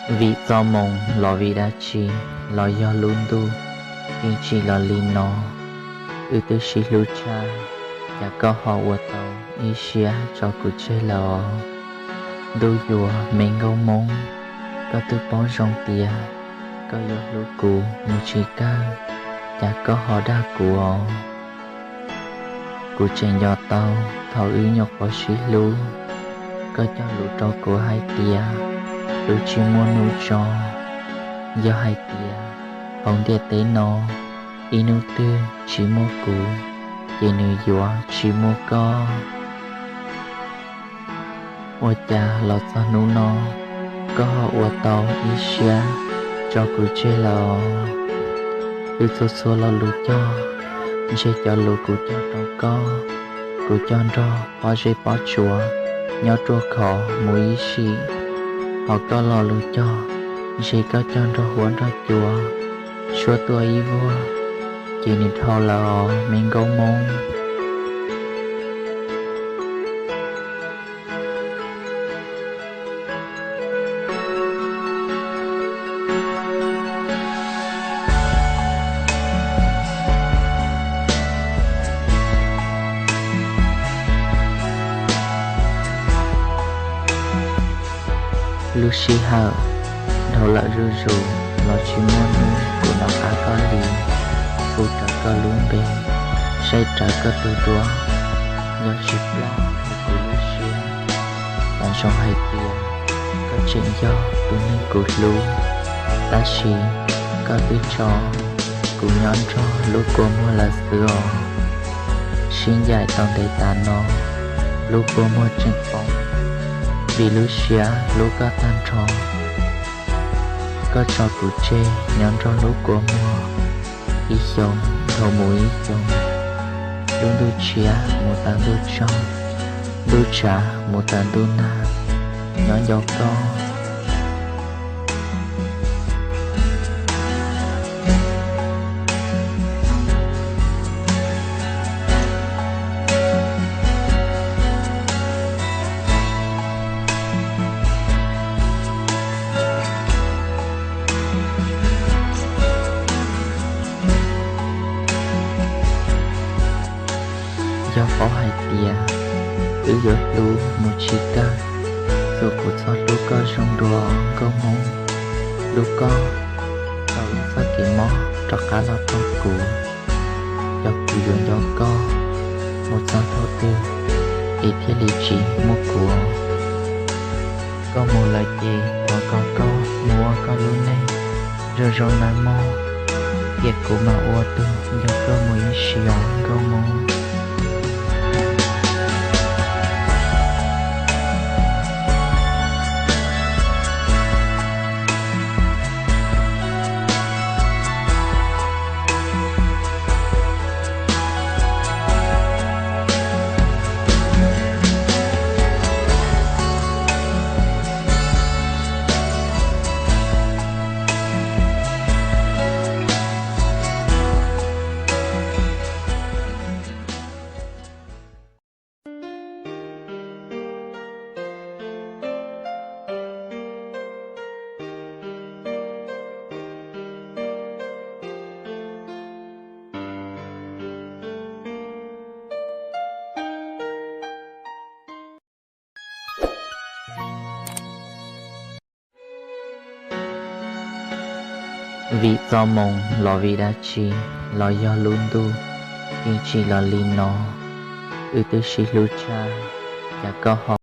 Vim txoj moo los vim dab tsi, los yog lub ntuj yeej tsim los li no. Wb twb sib hlub tshaj, cas koj ho ua tau ib siab tso kuv tseg lawm os. Ntuj yuav me nkauj Hmoob, koj twb paub zoo tias koj yuav hlub kuv mus tsis kawg, cas koj ho dag kuv os. Kuv tseem nco tau thaum wb nyuam qhuav sib hlub, koj cog lus rau kuv hais tias lub tsis muaj hnub tso. Yog hais tias hauv ntiaj teb no ib hnub twg tsis muaj kuv, ces nws yuav tsis muaj koj. Ua cas los txog hnub no, koj ho ua tau ib siab tso kuv tseg lawm os. Wb txhua txhua lo lus cog, ntshe cov lus kuv cog rau koj, kuv cog nrog pob zeb pob tsuas nyob ruaj khov mus ib sim. Ho koj lo lus cog, ntshe koj cog nrog huab nrog cua, suab tuaj ib vuag, ces nws dhau lawm os me nkauj Hmoob. Lub sij hawm dhau lawm zuj zus los tsis muaj hnub kuv nov qab koj li. Hu rawv koj lub npe, saib rawv koj tus duab, yog tsis ploj kuv lub siab. Xav ntsoov hais tias koj tseem yog tus neeg kuv hlub, tab sis koj twb tso kuv nyob nrog lub kua muag lawm xwb os. Sib ncaim tau ntev tas no, lub kua muag tseem poob, vim lub siab hlub koj tag nrho. Koj tso kuv tseg nyob nrog lub kua muag, ib xyoos dhau mus ib xyoos, lub ntuj tshiab mus tas ntuj tsaug, ntuj tshav mus tas ntuj nag, nyob nco koj. Yog paub hais tias wb yuav hlub mus tsis kawg, txuas kuv txhob hlub koj zoo dua nkauj Hmoob. Hlub koj tau ib txoj kev mob rov qab los rau kuv. Yog kuv yuav nco koj mus txog thaum twg es thiaj li tsis muaj kuv. Koj mus lawm ces thov kom koj mus ua koj lub neej zoo zoo nawb mog, tiam kuv mam ua tus nco koj mus ib sim os nkauj Hmoob. Vim txoj moo los vim dab tsi, los yog lub ntuj yeej tsim los li no. Wb twb sib hlub tshaj, cas koj ho